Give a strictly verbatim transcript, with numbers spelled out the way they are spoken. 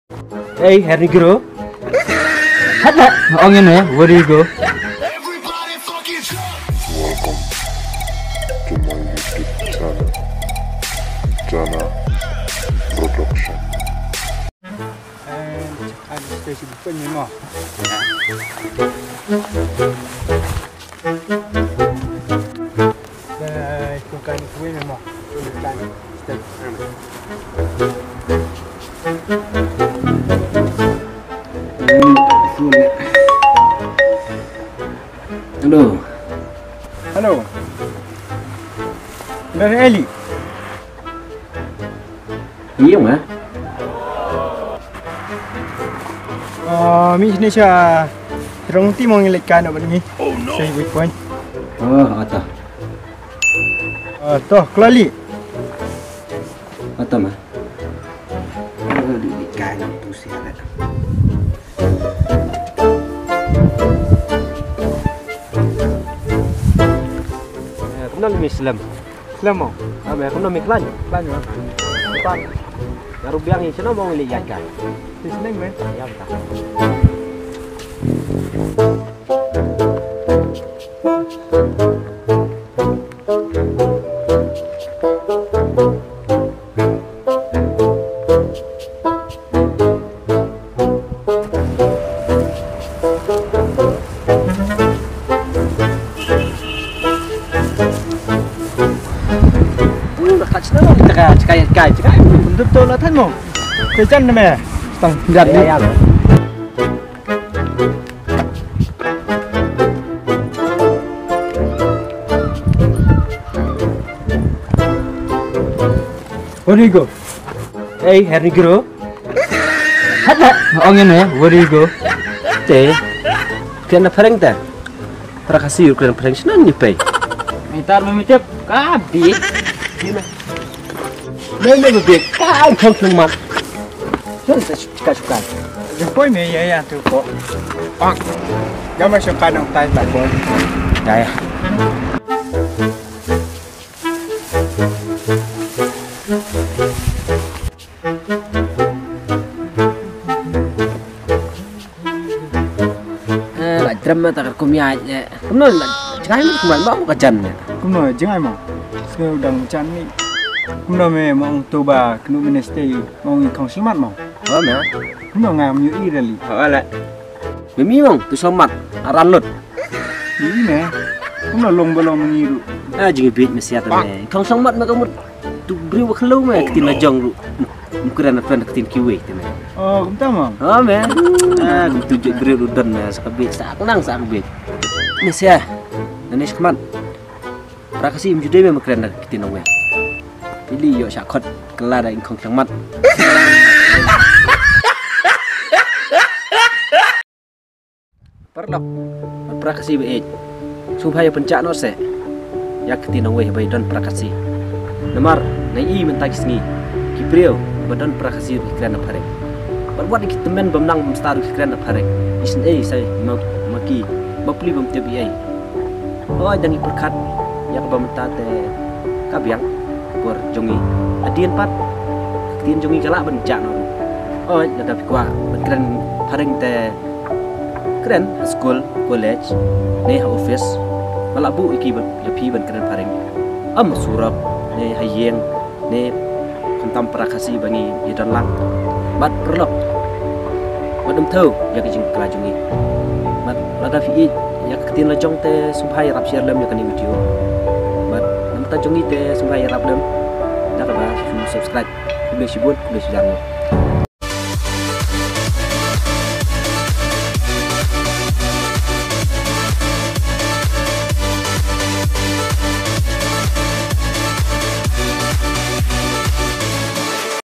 Hey, Harry Gro. Hata, ong ine, where you go? Welcome to my YouTube channel, Jana Production. Hello. Hello. Dari Eli. Ïa nga. Ah, mi sini sha rong ti mong ilek kan apa ni? Saya wik point. Oh, ata. Ah, toh, klali. Ata ma. Oh, di kan tu siapa? Eh, kumno mi Slem? Slem mo. Ah, me kumno mi khlaiñ? Khlaiñ mo. Pan. Nga ruh biang ïa shano mo ngi leit ïaid kai. Ti shneng me. Ïa ka. Ui, ka chna mo, ka chna, ka chna, ka chna. Ndu to la than mo. Ke chan me. Stang jat ni. Ya, ya. Where you go? Hey, Harry Gro. Hata, ong ine, where you go? Te, kren na phareng ta. Para Khasi ïa kren phareng shna ni pei. Mitar ma mitep ka bi. Me me be ka khong khong man. Shon sa ka shukan. Jempoi me ya ya tu ko. Pak. Ya ma shukan ong tai tai ko. Ya ya. Eh, la drama ta kar kum ïaid ne. Kumno la jngai mo kumno ba ka jan ne. Kumno jngai mo. Sngewdang jan ni. Kumno me mo ong to ba knu minister mo ong khong shlmat mo. Ho me. Kumno ngam ïohi rali. Ho la. Me mi mo tu shlmat aran lut. Ni me. Kumno long ba long ngi ru. Ah, jingbieit me siat me. Khong shlmat me ka mut. Tu briew ba khlo me ka tin la jong ru. Mukran friend ka tin kiwi te me. Oh, kumta mo. Oh me. Ah, tu je briew ru don me sa ka bieit sa nang sa ka bieit. Me sia. Nani skhmat. Para Khasi im jude me mukran ka tin we. Ili yo sha khot kala da in khong shlmat. Paralok, para Khasi ba ïeit. Sngewbha ïa pynjah noh seh ïa ka ktien nongwei ba ïadon para Khasi. Namar nga i mynta ki sngi ki briew ba don para Khasi ki kren na phareng. Bad wat ki tymmen bym nang bym stad ki kren na phareng. Isynei sa ma, ma ki bapli bym tip ei. Hooid, dang i pyrkhat ïa kaba mynta te ka biang por jong i. Hadien pat ka ktien jong i ka lah ban jah noh. Hooid, lada phi kwah ban kren phareng te kren ha skul, college, ne ha office. Ba lah buh ïa ki ban, ïa phi ban kren phareng. Em ha surok ne ha ïing ne khamtam para Khasi ba ngi ïadon lang. Bad paralok, wat ym thew ïa ka jingkhlaiñ jong ngi. Bad lada phi ïeit ïa ka ktien la jong te sngewbha ïarap share lem ïa kane video. Bad namar ta jong ngi te sngewbha ïarap lem da kaba shu subscribe. Khublei shibun, khublei shihajar nguh.